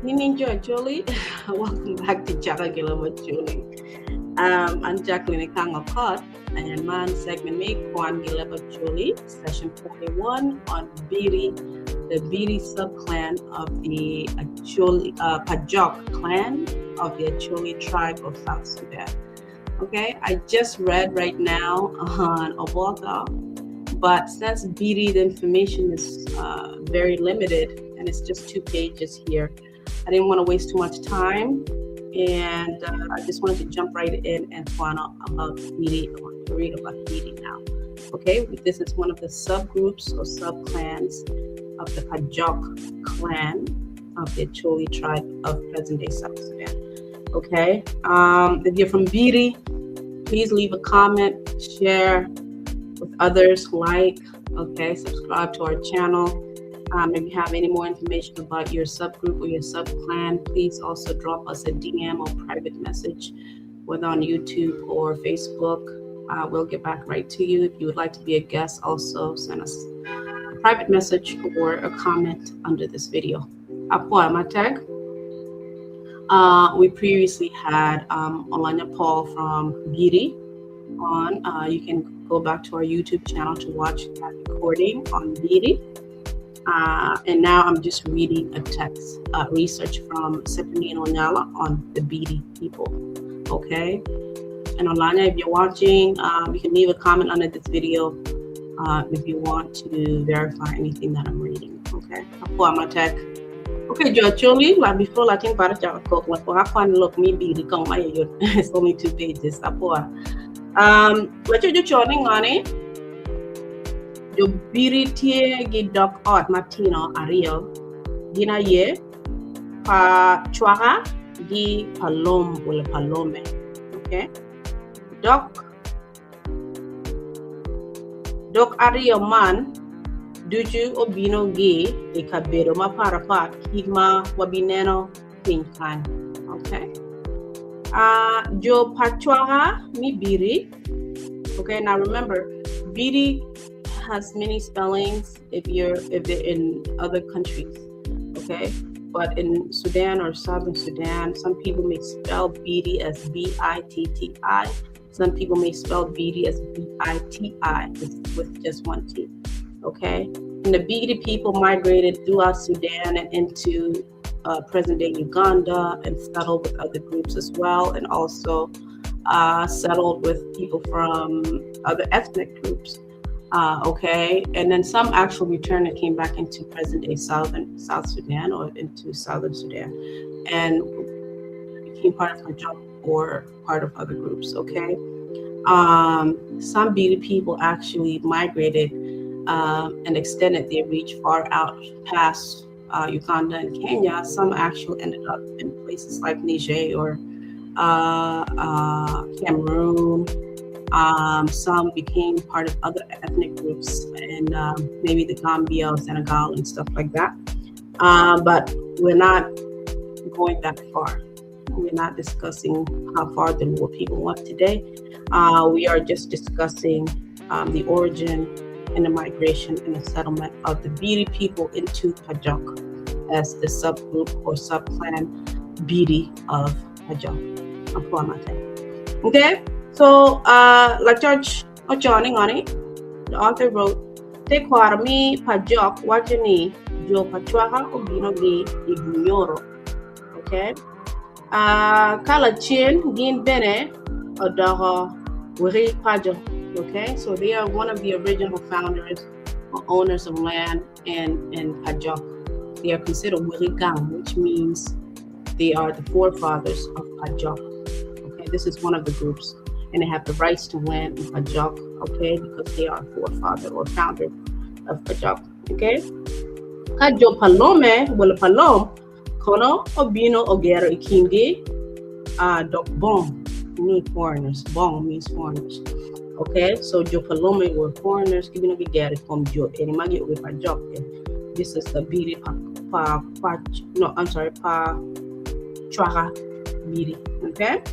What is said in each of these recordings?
Nining jo Acholi, welcome back to Chaka Gilabo Acholi. I'm Jacqueline Ekang-Okot, and man segment me Kwan Gilabo Acholi, session 41 on Biri, the Biri subclan of the Acholi, Pajok clan of the Acholi tribe of South Sudan. Okay, I just read right now on Oboka, but since Biri, the information is very limited and it's just 2 pages here, I didn't want to waste too much time, and I just wanted to jump right in and find out about Biri. I want to read about Biri now. Okay, this is one of the subgroups or subclans of the Pajok clan of the Acholi tribe of present-day South Sudan. Okay, if you're from Biri, please leave a comment, share with others, like, okay, subscribe to our channel. If you have any more information about your subgroup or your subclan, please also drop us a DM or private message, whether on YouTube or Facebook. We'll get back right to you. If you would like to be a guest, also send us a private message or a comment under this video. Apua Mateg. We previously had Olanya Paul from Biri on. You can go back to our YouTube channel to watch that recording on Biri. And now I'm just reading a text, research from Seponino Onyala on the Biri people. Okay. And Olanya, if you're watching, you can leave a comment under this video if you want to verify anything that I'm reading. Okay. Apua Mateg. Okay, Jo Acholi, la before Latin para chaka kok la kwa kwan lok mi Biri kong ma yot. It's only 2 pages. Apua. La jo jo choni ngani. Jo Biri tie gi dok ot matino ariyo gina ye pa chwaka gi palom wala palome. Okay. Dok dok ariyo man ducu obino gi i kabedo ma parapat kit ma wabineno piny kany. Okay. Jo pa chwaka mi Biri. Okay, now remember, Biri has many spellings if they're in other countries, okay? But in Sudan or Southern Sudan, some people may spell Biri as B-I-T-T-I. Some people may spell Biri as B-I-T-I with just one T, okay? And the Biri people migrated throughout Sudan and into present-day Uganda and settled with other groups as well, and also settled with people from other ethnic groups. Okay, and then some actually returned and came back into present-day South Sudan or into Southern Sudan, and became part of Pajok or part of other groups. Okay, some Biri people actually migrated and extended their reach far out past Uganda and Kenya. Some actually ended up in places like Niger or Cameroon. Some became part of other ethnic groups in maybe the Gambia or Senegal. But we're not going that far. We're not discussing how far the Luo people went today. We are just discussing the origin and the migration and the settlement of the Biri people into Pajok as the subgroup or subclan Biri of Pajok. Okay? So, la church ochoni ngani, the author wrote, Te kwara mi Pajok wachani jo pachwaka obino gi ibunyoro. Okay? Kala chin gin bene odogo wiri Pajok. Okay? So they are one of the original founders or owners of land in Pajok. They are considered wiri gang, which means they are the forefathers of Pajok. Okay, this is one of the groups, and they have the rights to land in Pajok, okay, because they are forefather or founder of Pajok, okay? Kajo Palome, wala Palom, kono obino ogero ikingi, dok bong, mean foreigners. Bong means foreigners. Okay, so Jo Palome were foreigners, giving a get from Jo, Enimagi Oge Pajok. This is the Biri pa, pa, pa, no, I'm sorry, pa Chwaka Biri, okay?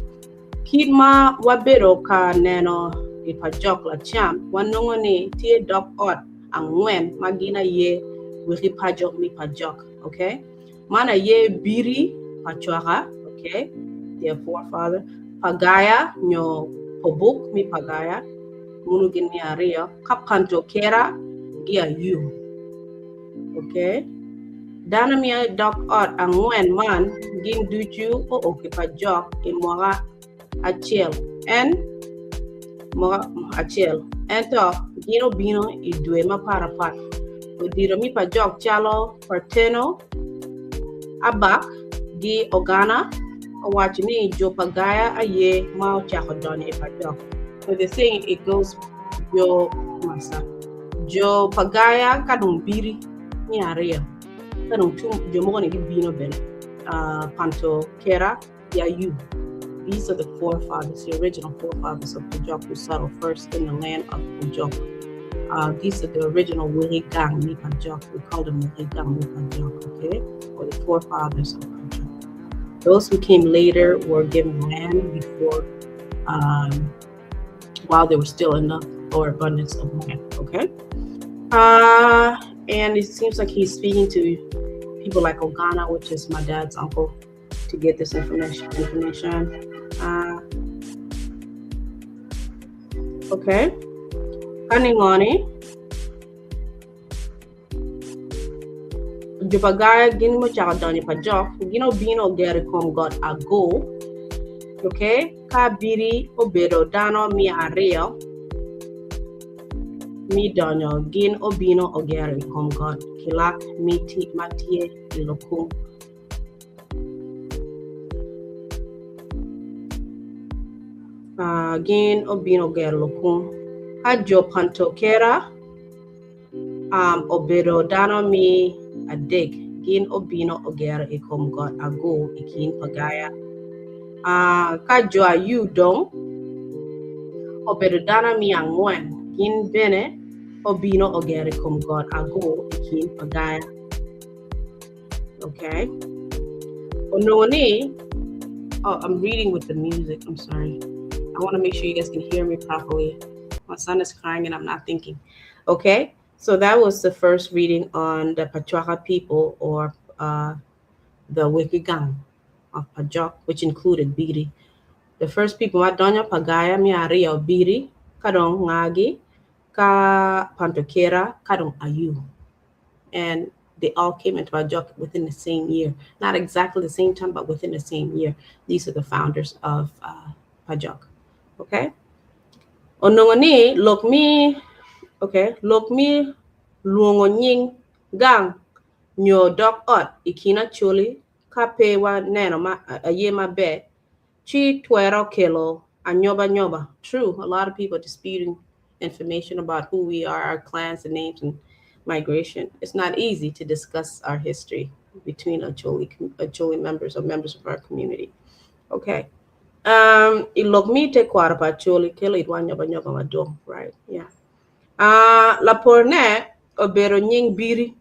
Kidma wabero ka neno i Pajok la cham wanongo ni tie dok ot angwen magina ye wiki Pajok mi Pajok, okay? Man aye Biri pa cwaka, okay, their forefather, Pagaya nyo Pobuk mi Pagaya, munu gin me aryo, ka Panto Kera gi Ayu. Okay. Dano me dok ot angwen man gin ducu oo ki Pajok i mwaka acel en mwaka acel ento gin obino i dwe mapatpat. Odiro mi Pajok calo Parteno, Abak gi Ogana owaco ni jo pa Gaya aye ma ocako donyo i Pajok. So they're saying it goes jo masa. Jo pa Gaya ka dong biri me aryo ka dong tung jo mogo ni gibino bene uh, Panto Kera Yayu. These are the forefathers, the original forefathers of Pajok who settled first in the land of Pajok. These are the original Wili Gang Mi Pajok. We call them Wili Gang Mi Pajok, okay? Or the forefathers of Pajok. Those who came later were given land before, while there was still enough or abundance of land, okay? And it seems like he's speaking to people like Ogana, which is my dad's uncle, to get this information. Okay. Kaningoni. Jo pa Gaya gin mucako donyo pa Jok, gin obino ogero i kom got Ago. Okay. Ka biri obedo dano 200 mi donyo, gin obino ogero i kom got Kilak ma tye i Lokung. Gin obino gero lukung. Ka jo Pantokera obedo dano me adek, gin obino ogero i kom got Agur i kin Pagaya. Ka jo Ayu dong obedo dano me angwen, gin bene obino ogero i kom got Agur i kin Pagaya. Okay. Onongo ni, oh, I'm reading with the music. I'm sorry. I want to make sure you guys can hear me properly. My son is crying and I'm not thinking. Okay. So that was the first reading on the Pachwaka people or the Wikigang of Pajok, which included Biri. The first people, Madonya Pagaya, Miaria, Biri, Kadong Ngagi, Ka Pantokera, Kadong Ayu. And they all came into Pajok within the same year. Not exactly the same time, but within the same year. These are the founders of Pajok. Okay? Onongo ni lok mi okay, lok mi lwongo nying gang nyo dok ot i kin Acholi ka pe waneno ma aye maber ci twero kelo anyoba nyoba. True, a lot of people disputing information about who we are, our clans and names and migration. It's not easy to discuss our history between Acholi members or members of our community. Okay. I lok mi tekwaro pa Acholi kelo itwa nyoba nyoba madwong, right? Yeah. Laporne obedo nying biri.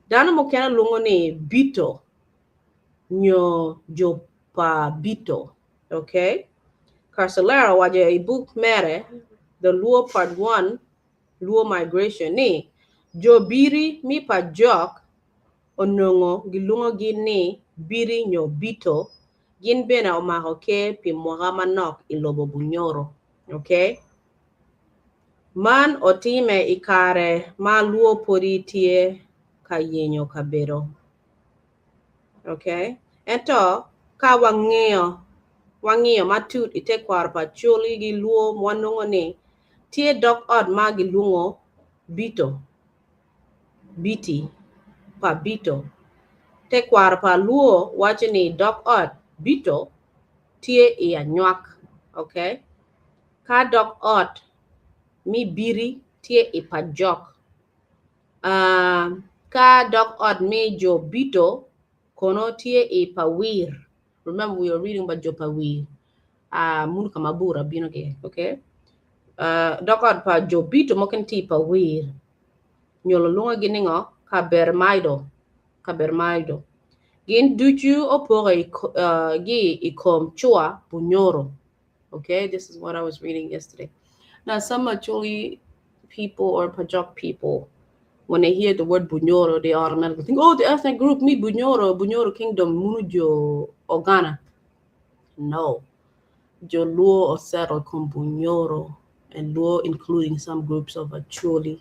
Dano mukene lwongo ni Bito nyo jo pa Bito. Okay. Carcelero waco i buk mere The Luo Part 1 Luo Migration ni jo biri mi pa Jok onongo gilwongogi ni Biri nyo Bito, gin bene omako ker pi mwaka manok i lobo Bunyoro. Okay. Man otime i kare ma Luo podi tye ka yenyo kabedo. Okay. Ento ka wangiyo wangiyo matut i tekwaro pa Acholi gi Luo wanongo ni tye dok ot ma gilwongo Bito, Biti pa Bito. Tekwaro pa Luo waco ni dok ot Bito tye i anywak. Okay. Ka dok ot mi Biri tye i Pajok. Ka dok ot mi jo Bito kono tye i Pawir. Remember we are reading about jo Pawir. Mun ka mabur abino ki. Okay. Dok ot pa jo Bito mukene tye i Pawir. Nyo lulwongogi ni ngo? Kabermaido. Kabermaido. Gin ducu opoke gi i kom cwa Bunyoro. Okay, this is what I was reading yesterday. Now, some Acholi people or Pajok people When they hear the word Bunyoro, they automatically think, oh, the ethnic group, me Bunyoro, Bunyoro Kingdom, Munu Jo Ogana. No. Jo Luo settled kom Bunyoro, and Luo including some groups of Acholi.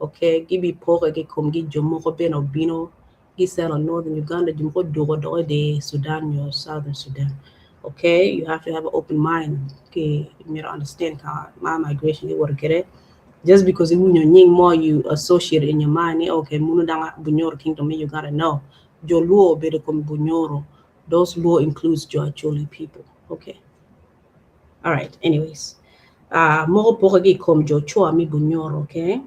Okay, gibi poke ki komgi jo moko bene obino gi settle northern Uganda, jo moko dugo doko de Sudan nyo southern Sudan. Okay, you have to have an open mind. Okay, you need to understand how my migration you get it. Just because you nying more you associate in your mind, okay, munu danga Bunyoro Kingdom, you gotta know. Jo Luo bedo kom Bunyoro. Those Luo includes Jo Acholi people. Okay. All right. Anyways, moko poke gi kom jo chua mi Bunyoro. Okay.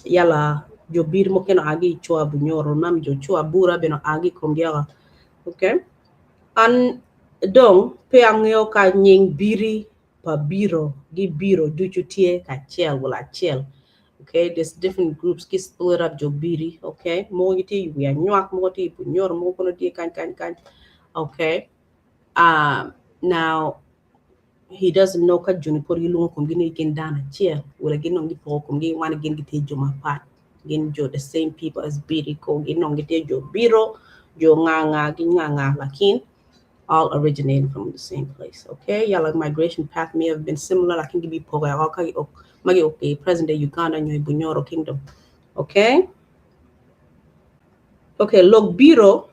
Yala jo bir mo keno agi chua Bunyoro. Mam jo chua bura beno agi kom giaga. Okay. An dong pe ang'eyo ka nying biri pa biro gi biro ducu tye kacel wala acel. Okay, there's different groups ki split up jo biri. Okay, moko gitye i wi anywak, moko tye i Bunyoro, moko kono tye kany kany kany. Okay. Now he doesn't know ka joni pod gilwongo komgi ni gin dano acel wala gin dong gipoko komgi wan gin gitye jo mapat. Gin jo the same people as biri ko gin dong gitye jo biro, jo nga nga gi nga nga lakin all originating from the same place. Okay, yeah, like migration path may have been similar, lakin gibi poko ka magi okay present day Uganda nyo Bunyoro Kingdom. Okay. Okay, lok biro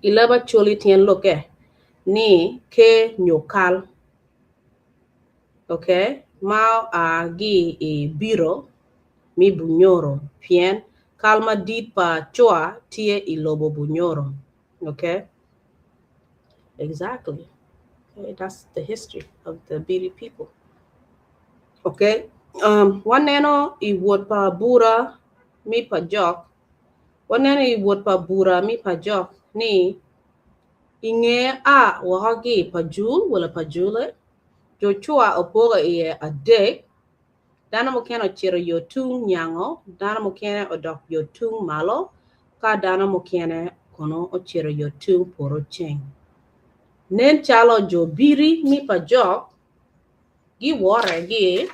ileba choli tien loke ni ke nyo kal. Okay, ma a gi i biro mi Bunyoro pien kal madit pa chua tye i lobo Bunyoro. Okay, exactly. Okay, that's the history of the Biri people. Okay, waneno i wot pa bura mi pa jok, waneno i wot pa bura mi pa jok ni inge a woko gi pa jul wala pa jule, jo chua opogo iye adek, dano mukene ocito yo tung nyango, dano mukene odok yo tung malo, ka dano mukene kono ocito yo tung poto ceng. Nen calo jo biri mi pa jok giwore gi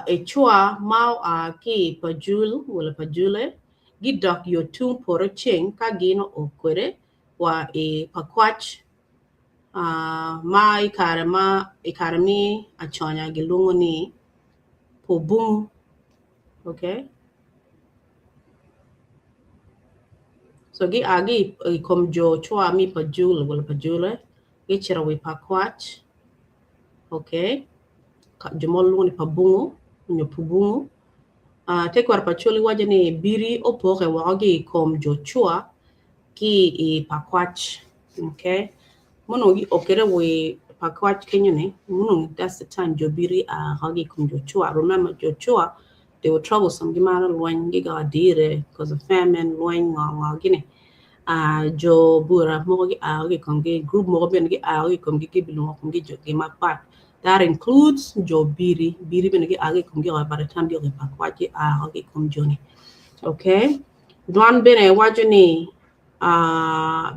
ecua ma oa ki pa jul wala pa jule gidok yo tung poto ceng ka gin oo kwede wa i Pakwach ma i kare ma i kare mi aconya gilwongo ni Pobungu. Okay. So gi a gi i kom jo cwa mi pa jul wala pa jule gicito wi Pakwach. Okay. Jo mo lwongo ni Pabungu nyo Pubungu. Tekwaro pa Acholi waco ni biri opoke woko ki i kom jo cwa ki i Pakwach. Okay. Muno gi okere wi Pakwach kenyo ni muno that's the time jo biri a woko ki i kom jo cwa. Remember jo cwa they were troublesome gimaro lweny gigo adire because of famine lweny ngo ngo gini. Jo bura moko gi a woko ki i komgi group moko bene gi a woko ki i komgi gibilwongo komgi jo gi mapat. That includes jo biri. Biri bene gi a ki i komgi by the time gio ki i Pakwach gi a woko ki i kom joni. Okay. Dwan bene waco ni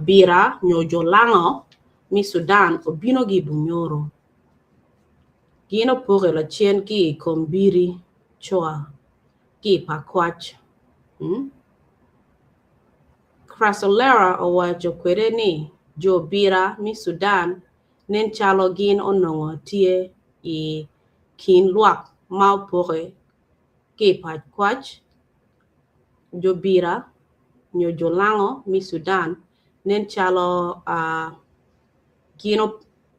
bira nyo jo lango mi Sudan obino gi i Bunyoro. Gin opoke lacen ki i kom biri cwa ki i Pakwach. Crasolera owaco kwede ni jo bira mi Sudan nen calo gin onongo tye i kin lwak ma opoke ki i Pakwach. Jo bira nyo jo lango mi Sudan nen calo gin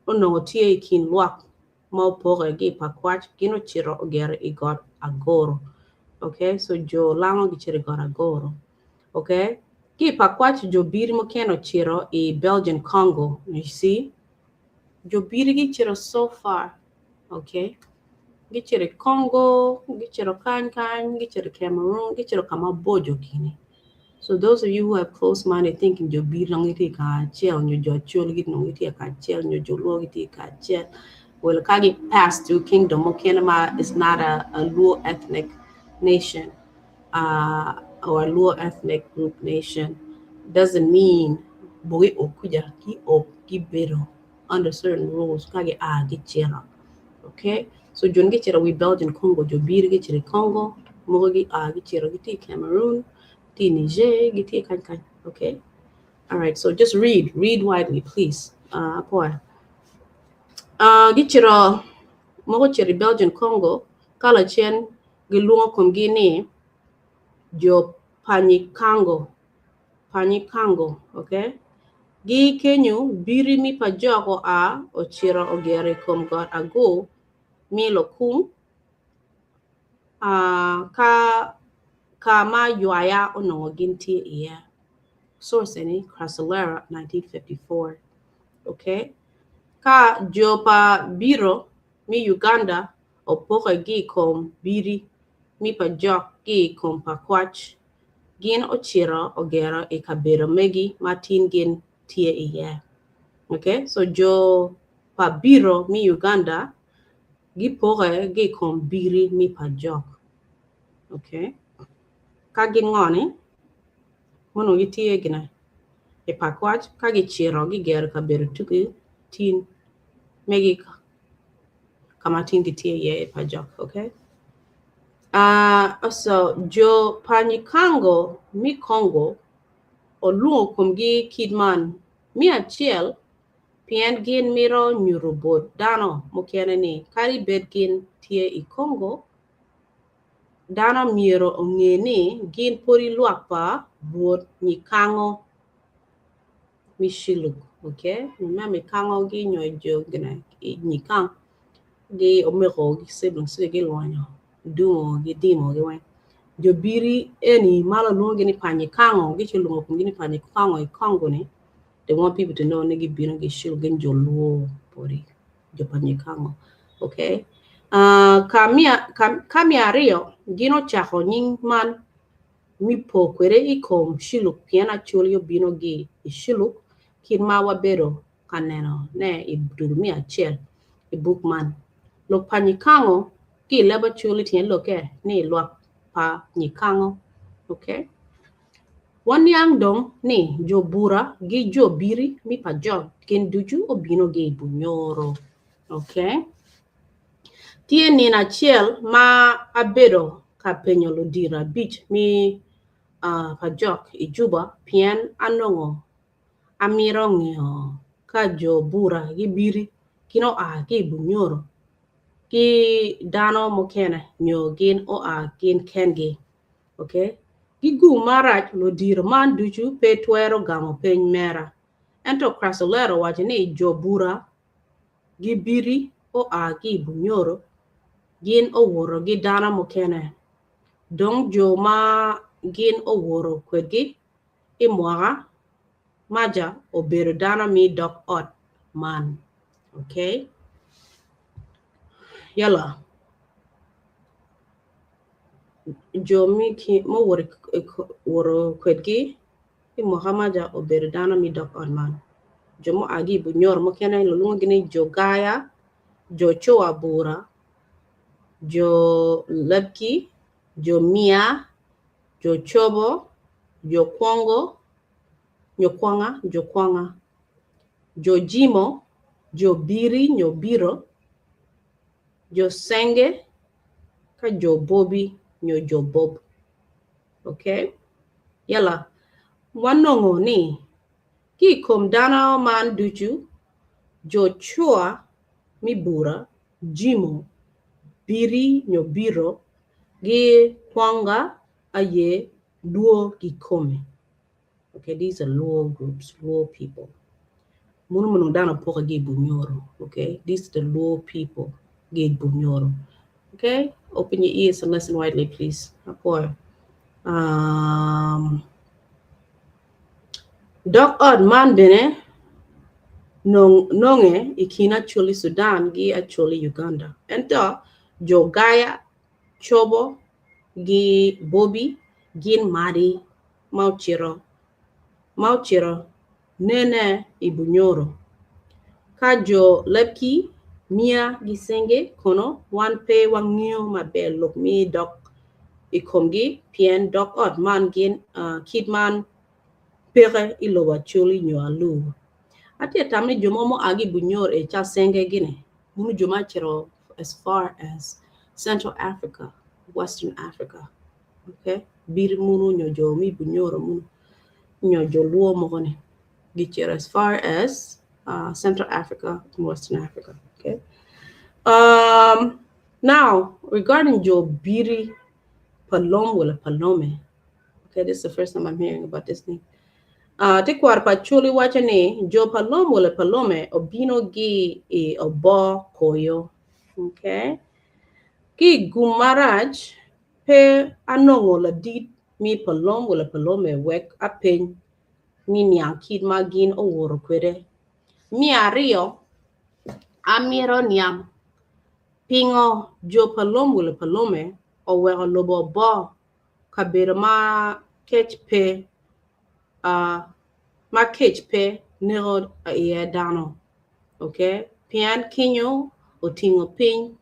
onongo tye i kin lwak ma opoke ki i Pakwach gin ocito ogero i got Agoro. Okay, so jo lango gicito i got Agoro. Okay, ki i Pakwach jo biri mukene ocito i Belgian Congo. You see, jo biri gicito so far. Okay, gicito i Congo, gicito kany kany, gicito i Cameroon, gicito ka maboco gini. So those of you who have close-minded thinking, jo biri dong gitye kacel, nyo jo Acholi dong gitye kacel, nyo jo Luo gitye kacel. Well, ka gi pass through kingdom mukene ma is not a Luo ethnic nation or a Luo ethnic group nation doesn't mean bogi okuja ki ok gibedo under certain rules ka gi a gicito. Okay, so jon gicito wi Belgian Congo, jo biri gicito i Congo. Mogo gi a gicito gitye i Cameroon, gitye i Niger, gitye kany kany. Okay? All right, so just read, read widely, please. Uh, apoya. Uh, gicito, mogo ocito i Belgian Congo, ka lacen gilwongo komgi ni jo Panyikango. Panyikango, okay? Gi kenyo, biri mi pa jok oa ocito ogero i kom got Agur mi Lokung, uh, ka ka ma ywaya onongo gin tye iye. Source eni Crasolera 1954. Okay? Ka jo pa biro mi Uganda opoke gi i kom biri mi pa jok ki i kom pa kwac, gin ocito ogero i kabedo megi ma tin gin tye iye. Okay? So jo pa biro mi Uganda gipoke gi i kom biri mi pa jok. Okay? Ka gin ngo ni mono gitye gine i pa kwac ka gicito gigero kabedo tugi tin megi ka ma tin gitye iye i pa jok. Okay? Uh, so jo pa Nyikango mi Congo olwongo komgi kit man mi acel pien gin mito nyuto bot dano mukene ni kadi bed gin tye i Congo, dano myero onge ni gin podi lwak pa Rwot Nyikango mi Shilluk. Okay? Me Mikango gi nyo jo gine Nyikang gi omeko gi siblings gi gilwonyo dumo gi dimo gi weng. Jo biri eni ma lwongo ni pa Nyikango gici lwongo komgi ni pa Nyikango i Congo ni they want people to know ni gibino gi Shilluk gin jo Luo podi jo pa Nyikango. Okay? Uh, ka mia, ka, ka mia aryo gin ocako nying man mi po kwede i kom Shilluk pien Acholi obino gi i Shilluk kit ma wabedo ka neno ne i dul me acel i buk man. Lok pa Nyikango ki i leb Acholi tyen lokke ni lwak pa Nyikango. Okay? Waniang dong ni jo Bura gi jo Biri mi pa jok gin ducu obino gi i Bunyoro. Okay? Tye nino acel ma abedo ka penyo ludito abic mi uh, pa jok i Juba pien anongo amito ngeyo ka jo Bura gi Biri gin oa ki i Bunyoro ki dano mukene nyo gin oa gin kengi. Okay? Gigum marac ludito man ducu pe twero gamo peny mera. Ento Crasolero owaco ni jo Bura gi Biri oa ki i Bunyoro gin owoto gi dano mukene. Dong jo ma gin owoto kwedgi i mwaka maca obedo dano mi dok ot man. Okay? Yala. Jo mi ki ma owoto kwedgi i mwaka maca obedo dano mi dok ot man. Jo mua ki i Bunyoro mukene lulwongogi ni jo Gaya, jo Coa Bura, jo Lebki, jo Mia, jo Cobo, jo Kwongo, nyo Kwonga, jo Kwonga, jo Jimo, jo Biri nyo Biro, jo Senge, ka jo Bobi nyo jo Bob. Okay? Yala, wanongo ni ki i kom dano man ducu, jo Coa mi Bura, Jimo, Biri nyo Biro, gi Kwonga aye Luo kikome. Okay, these are Luo groups, Luo people. Munu mono dano opoke gi i Bunyoro. Okay, these are the Luo people gi i Bunyoro. Okay, open your ears and listen widely, please. Apoyo. Um, dok ot man bene nong, nonge i kin Acholi Sudan gi Acholi Uganda. Ento jo Gaya, Cobo gi Bobi gin Madi ma ocito ma ocito nene i Bunyoro. Ka jo Lebki, Mia gi Senge kono wan pe wangeyo maber lok mi dok i komgi pien dok ot man gin uh, kit man peke i lobo Acholi nyo Alur. Atye tamo ni jo mo mua ki i Bunyoro e ca Senge gini munu jo ma cito as far as Central Africa. Western Africa. Okay, Biri munu nyo jo mi Bunyoro munu nyo jo Luo mogo ni gicito as far as uh, Central Africa and Western Africa. Okay. Um, now, regarding jo Biri Palom wala Palome. Okay, this is the first time I'm hearing about this name. Uh, tekwaro pa Acholi waco ni jo Palom wala Palome obino gi i obo koyo. Okay. Ki gum marac pe anongo ladit mi Palom wala Palome wek apeny mi niang kit ma gin owoto kwede. Me aryo, amito niang pingo jo Palom wala Palome oweko lobo obo kabedo ma kec pe ma kec pe neko iye dano. Okay? Pien kinyo otingo piny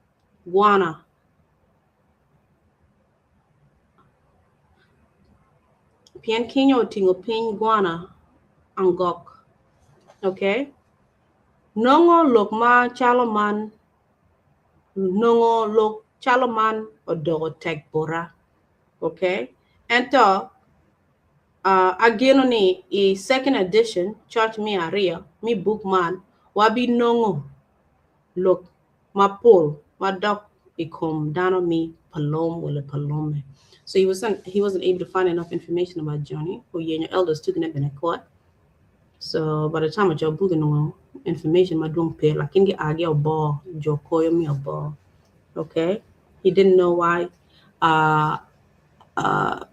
gwana. Pien kinyo otingo piny gwana angok. Okay? Nongo lok ma calo man nongo lok calo man odoko tek bota. Okay? Ento uh, ageno ni i second edition coc me aryo me book man wabinongo lok mapol madok i kom dano mi Palom wala Palome. So he wasn't able to find enough information about Johnny. Oyenyo elders took ne bene court. So by the time oco book nongo information madwong pe lakin gi agi obo jo koyo mi obo. Okay? He didn't know why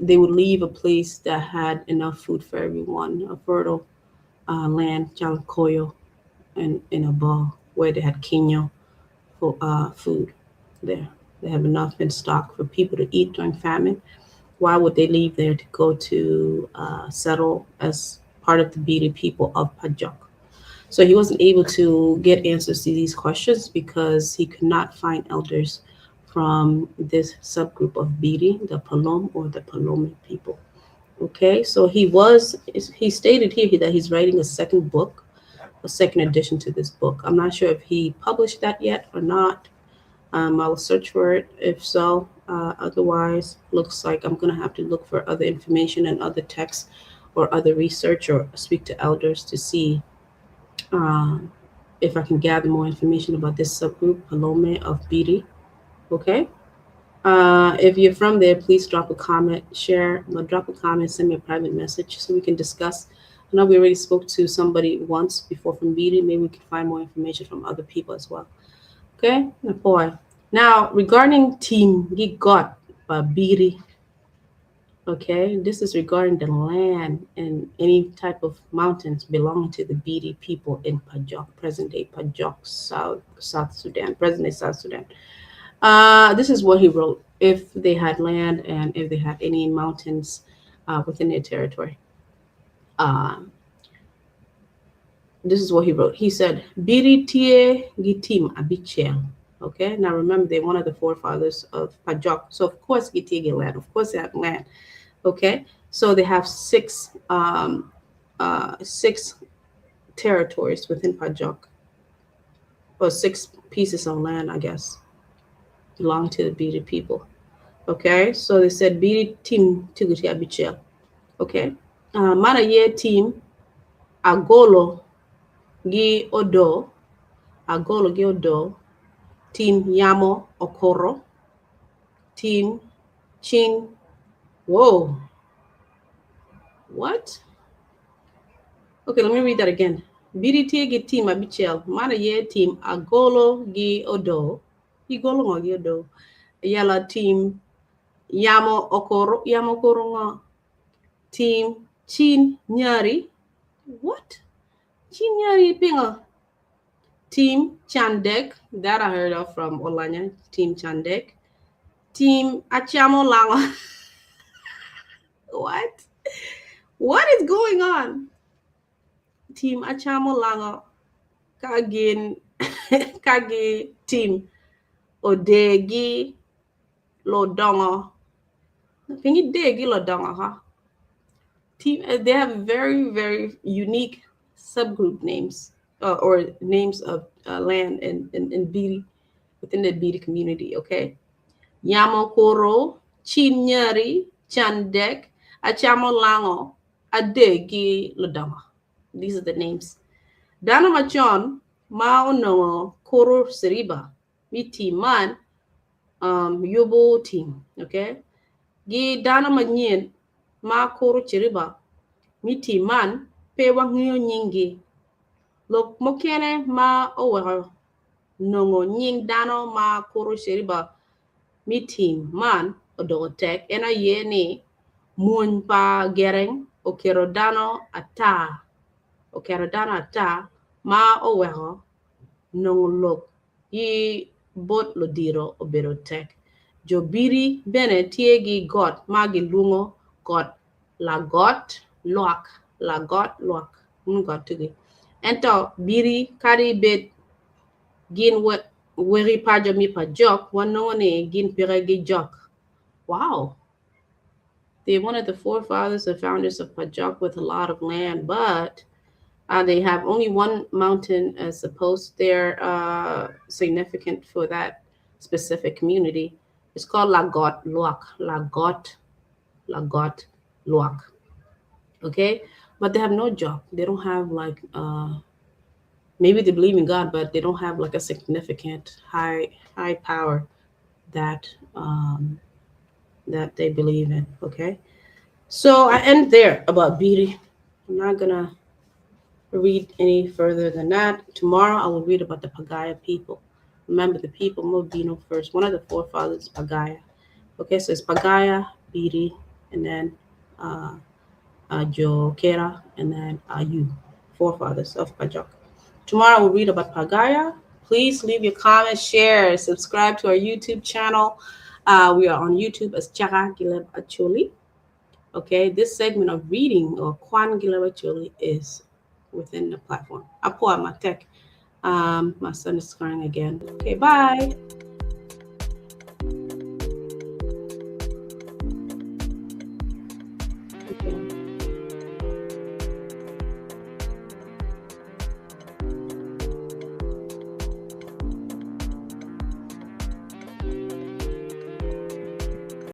they would leave a place that had enough food for everyone, a fertile land, calo koyo, and in a ball where they had kinyo for food there. They have enough in stock for people to eat during famine. Why would they leave there to go to settle as part of the Biri people of Pajok? So he wasn't able to get answers to these questions because he could not find elders from this subgroup of Biri, the Palom or the Palome people. Okay, so he stated here that he's writing a second book, a second edition to this book. I'm not sure if he published that yet or not. I'll search for it. If so, otherwise, looks like I'm going to have to look for other information and other texts or other research or speak to elders to see if I can gather more information about this subgroup, Palome of Biri. Okay. If you're from there, please drop a comment, share, or drop a comment, send me a private message so we can discuss. I know we already spoke to somebody once before from Biri. Maybe we can find more information from other people as well. Okay, boy. Now, regarding Tim Gigot Biri, okay, this is regarding the land and any type of mountains belonging to the Biri people in Pajok, present day Pajok, South Sudan, present day South Sudan. This is what he wrote if they had land and if they had any mountains within their territory. This is what he wrote. He said, Biri tye gi tim abicel. Okay, now remember they're one of the forefathers of Pajok. So of course gitye gi land. Of course they have land. Okay, so they have six territories within Pajok, or six pieces of land, I guess, belong to the Biri people. Okay, so they said Biri tim tye gi abicel. Okay, man aye tim Agolo gi Odo, Agolo gi Odo, tim Yamo Okoro, tim Chin. Whoa, what? Okay, let me read that again. Biri tye gi tim abicel, man aye tim Agolo gi Odo, Igolo ngo gi Odo, yala tim Yamo Okoro, Yamo Okoro ngo, tim Chin Nyari, what? Chin Nyari pingo? Tim Chandek, that I heard of from Olanya, Tim Chandek. Tim Achamo Lango. What? What is going on? Tim Achamo Lango. Kagin Kagi Tim Odegi Lodongo. Pingi Degi Lodongo, huh? Team, they have very, very unique subgroup names or names of land in Biri, within the Biri community, okay? Yamo Kuro, Cin Nyari, Candek, Acamo Lango, Ade ki Ludongo. These are the names. Dano macon ma onongo kuro Ceriba mi tim man um, yubo tim. Okay? Gi dano manyen ma kuro Ceriba mi tim man pe wangeyo nyinggi. Lok mukene ma oweko nongo nying dano ma kuro Ceriba mi tim man odoko tek en aye ni mwony pa gereng oketo dano ata oketo dano ata ma oweko nongo lok ki bot ludito obedo tek. Jo Biri bene tye ki got ma gilwongo got Lagot Lwak, Lagot Lwak, mun got tugi. Ento Biri kadi bed gin wegi paco mi pa jok, wanongo ni gin peke ki jok. Wow! They're one of the forefathers and founders of Pajok with a lot of land, but uh, they have only one mountain as opposed they're uh, significant for that specific community. It's called Lagot Luak. Lagot, Lagot Luak. Okay, but they have no job. They don't have like uh, maybe they believe in God, but they don't have like a significant high high power that um, that they believe in. Okay, so I end there about Biri. I'm not gonna read any further than that. Tomorrow I will read about the Pagaya people. Remember the people Mobino first. One of the forefathers, Pagaya. Okay, so it's Pagaya, Biri, and then uh, uh, Jokera, and then Ayu, forefathers of Pajok. Tomorrow we'll read about Pagaya. Please leave your comments, share, subscribe to our YouTube channel. Uh, we are on YouTube as Chaka Gileb Acholi. Okay, this segment of reading or Kwan Gileb Acholi is within the platform. Apo Matek. My son is crying again. Okay, bye. Okay.